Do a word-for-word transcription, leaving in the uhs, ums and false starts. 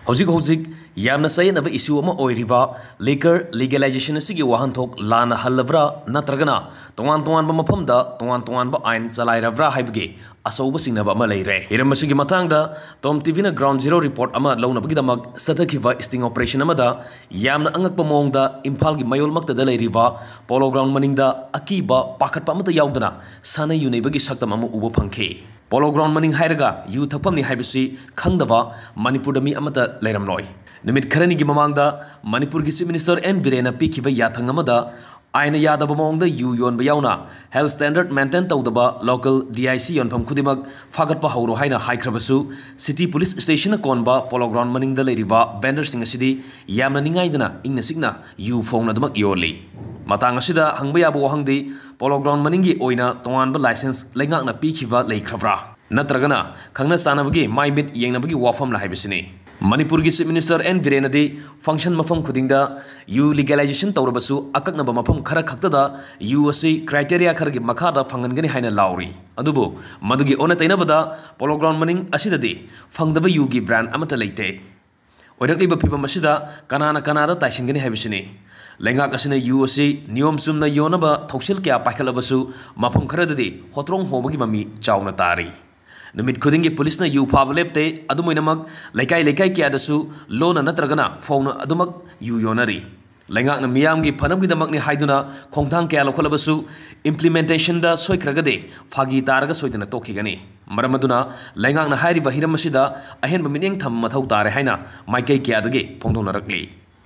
ꯍꯧꯖꯤꯛ ꯍꯧꯖꯤꯛ ꯌꯥꯝꯅ ꯆꯌꯦꯠꯅꯕ issue ꯑꯃ ꯑꯣꯏꯔꯤꯕ liquor legalization ꯑꯁꯤꯒꯤ ꯋꯥꯍꯟꯊꯣꯛ ꯂꯥꯟꯅ ꯍꯜꯂꯕ꯭ꯔꯥ ꯅꯠꯇ꯭ꯔꯒꯅ ꯇꯣꯉꯥꯟ ꯇꯣꯉꯥꯟꯕ ꯃꯐꯝꯗ ꯇꯣꯉꯥꯟ ꯇꯣꯉꯥꯟꯕ ꯑꯥꯏꯟ ꯆꯂꯥꯏꯔꯕ꯭ꯔꯥ ꯍꯥꯏꯕꯒꯤ ꯑꯆꯧꯕ ꯆꯤꯡꯅꯕ ꯑꯃ ꯂꯩꯔꯦ꯫ ꯍꯤꯔꯝ ꯑꯁꯤꯒꯤ ꯃꯇꯥꯡꯗ Tom TVꯅ ground zero report ꯑꯃ ꯂꯧꯅꯕꯒꯤꯗꯃꯛ ꯆꯠꯊꯈꯤꯕ sting operation ꯑꯃꯗ ꯌꯥꯝꯅ ꯑꯉꯛꯄ ꯃꯑꯣꯡꯗ ꯏꯝꯐꯥꯜꯒꯤ ꯃꯌꯣꯜꯃꯛꯇꯗ ꯂꯩꯔꯤꯕ Polo Ground ꯃꯅꯤꯡꯗ ꯑꯀꯤꯕ ꯄꯥꯈꯠꯄ ꯑꯃꯠꯇ ꯌꯥꯎꯗꯅ ꯁꯥꯟꯅ ꯌꯨ ꯅꯩꯕꯒꯤ ꯁꯛꯇꯝ ꯑꯃ ꯎꯕ ꯐꯪꯈꯤ꯫ Polo Ground ꯃꯅꯤꯡ ꯍꯥꯏꯔꯒ ꯌꯨ ꯊꯛꯐꯝꯅꯤ ꯍꯥꯏꯕꯁꯤ ꯈꯪꯗꯕ ꯃꯅꯤꯄꯨꯔꯗ ꯃꯤ ꯑꯃꯠꯇ ꯂꯩꯔꯝꯂꯣꯏ꯫ ꯅꯨꯃꯤꯠ ꯈꯔꯅꯤꯒꯤ ꯃꯃꯥꯡꯗ ꯃꯅꯤꯄꯨꯔꯒꯤ Chief Minister ꯑꯦꯟ ꯕꯤꯔꯦꯟꯅ ꯄꯤꯈꯤꯕ ꯌꯥꯊꯪ ꯑꯃꯗ ꯑꯥꯏꯟꯅ ꯌꯥꯗꯕ ꯃꯑꯣꯡꯗ ꯌꯨ ꯌꯣꯟꯕ ꯌꯥꯎꯅ health standard maintain ꯇꯧꯗꯕ local D I C ꯌꯣꯟꯐꯝ ꯈꯨꯗꯤꯡꯃꯛ ꯐꯥꯒꯠꯄ ꯍꯧꯔꯣ ꯍꯥꯏꯅ ꯍꯥꯏꯈ꯭ꯔꯕꯁꯨ, City Police Stationꯅ ꯀꯣꯟꯕ Polo Ground ꯃꯅꯤꯡꯗ ꯂꯩꯔꯤꯕ vendorꯁꯤꯡ ꯑꯁꯤꯗꯤ ꯌꯥꯝꯅ ꯅꯤꯡꯉꯥꯏꯗꯅ ꯏꯪꯅ ꯆꯤꯛꯅ ꯌꯨ ꯐꯣꯡꯅ ꯑꯗꯨꯃꯛ ꯌꯣꯜꯂꯤ꯫ ꯃꯇꯥꯡ ꯑꯁꯤꯗ ꯍꯪꯕ ꯌꯥꯕ ꯋꯥꯍꯪꯗꯤ, Polo Ground ꯃꯅꯤꯡꯒꯤ ꯑꯣꯏꯅ ꯇꯣꯉꯥꯟꯕ license ꯂꯩꯉꯥꯛꯅ ꯄꯤꯈꯤꯕ ꯂꯩꯈ꯭ꯔꯕ꯭ꯔꯥ? ꯅꯠꯇ꯭ꯔꯒꯅ ꯈꯪꯅ ꯆꯥꯟꯅꯕꯒꯤ ꯃꯥꯏ ꯃꯤꯠ ꯌꯦꯡꯅꯕꯒꯤ ꯋꯥꯐꯝꯂ ꯍꯥꯏꯕꯁꯤꯅꯤ꯫ ꯃꯅꯤꯄꯨꯔꯒꯤ Chief Minister ꯑꯦꯟ ꯕꯤꯔꯦꯟꯅꯗꯤ function ꯃꯐꯝ ꯈꯨꯗꯤꯡꯗ ꯌꯨ legalization ꯇꯧꯔꯕꯁꯨ ꯑꯀꯛꯅꯕ ꯃꯐꯝ ꯈꯔ ꯈꯛꯇꯗ ꯌꯨ ꯑꯁꯤ criteria ꯈꯔꯒꯤ ꯃꯈꯥꯗ ꯐꯪꯍꯟꯒꯅꯤ ꯍꯥꯏꯅ ꯂꯥꯎꯔꯤ꯫ ꯑꯗꯨꯕꯨ ꯃꯗꯨꯒꯤ ꯑꯣꯟꯅ ꯇꯩꯅꯕꯗ Polo Ground ꯃꯅꯤꯡ ꯑꯁꯤꯗꯗꯤ ꯐꯪꯗꯕ ꯌꯨꯒꯤ brand ꯑꯃꯠꯇ ꯂꯩꯇꯦ꯫ ꯑꯣꯏꯔꯛꯂꯤꯕ ꯐꯤꯕꯝ ꯑꯁꯤꯗ ꯀꯅꯥꯅ ꯀꯅꯥꯗ ꯇꯥꯏꯁꯤꯟꯒꯅꯤ ꯍꯥꯏꯕꯁꯤꯅꯤ꯫ ꯂꯩꯉꯥꯛ ꯑꯁꯤꯅ ꯌꯨ ꯑꯁꯤ ꯅꯤꯌꯣꯝ ꯆꯨꯝꯅ ꯌꯣꯟꯅꯕ ꯊꯧꯁꯤꯜ ꯀꯌꯥ ꯄꯥꯏꯈꯠꯂꯕꯁꯨ ꯃꯐꯝ ꯈꯔꯗꯗꯤ ꯍꯣꯇ꯭ꯔꯣꯡ ꯍꯣꯕꯒꯤ ꯃꯃꯤ ꯆꯥꯎꯅ ꯇꯥꯔꯤ꯫ ꯅꯨꯃꯤꯠ ꯈꯨꯗꯤꯡꯒꯤ ꯄꯨꯂꯤꯁꯅ ꯌꯨ ꯐꯥꯕ ꯂꯦꯞꯇꯦ꯫ ꯑꯗꯨꯝ ꯑꯣꯏꯅꯃꯛ ꯂꯩꯀꯥꯏ ꯂꯩꯀꯥꯏ ꯀꯌꯥꯗꯁꯨ ꯂꯣꯟꯅ ꯅꯠꯇ꯭ꯔꯒꯅ ꯐꯣꯡꯅ ꯑꯗꯨꯃꯛ ꯌꯨ ꯌꯣꯟꯅꯔꯤ꯫ ꯂꯩꯉꯥꯛꯅ ꯃꯤꯌꯥꯝꯒꯤ ꯐꯅꯕꯒꯤꯗꯃꯛꯅꯤ ꯍꯥꯏꯗꯨꯅ ꯈꯣꯡꯊꯥꯡ ꯀꯌꯥ ꯂꯧꯈꯠꯂꯕꯁꯨ implementationꯗ ꯁꯣꯏꯈ꯭ꯔꯒꯗꯤ ꯐꯥꯒꯤ ꯇꯥꯔꯒ ꯁꯣꯏꯗꯅ ꯇꯣꯛꯈꯤꯒꯅꯤ꯫ ꯃꯔꯝ ꯑꯗꯨꯅ ꯂꯩꯉꯥꯛꯅ ꯍꯥꯏꯔꯤꯕ ꯍꯤꯔꯝ ꯑꯁꯤꯗ ꯑꯍꯦꯟꯕ ꯃꯤꯠꯌꯦꯡ ꯊꯝꯕ ꯃꯊꯧ ꯇꯥꯔꯦ ꯍꯥꯏꯅ ꯃꯥꯏꯀꯩ ꯀꯌꯥꯗꯒꯤ ꯐꯣꯡꯗꯣꯛꯅꯔꯛꯂꯤ꯫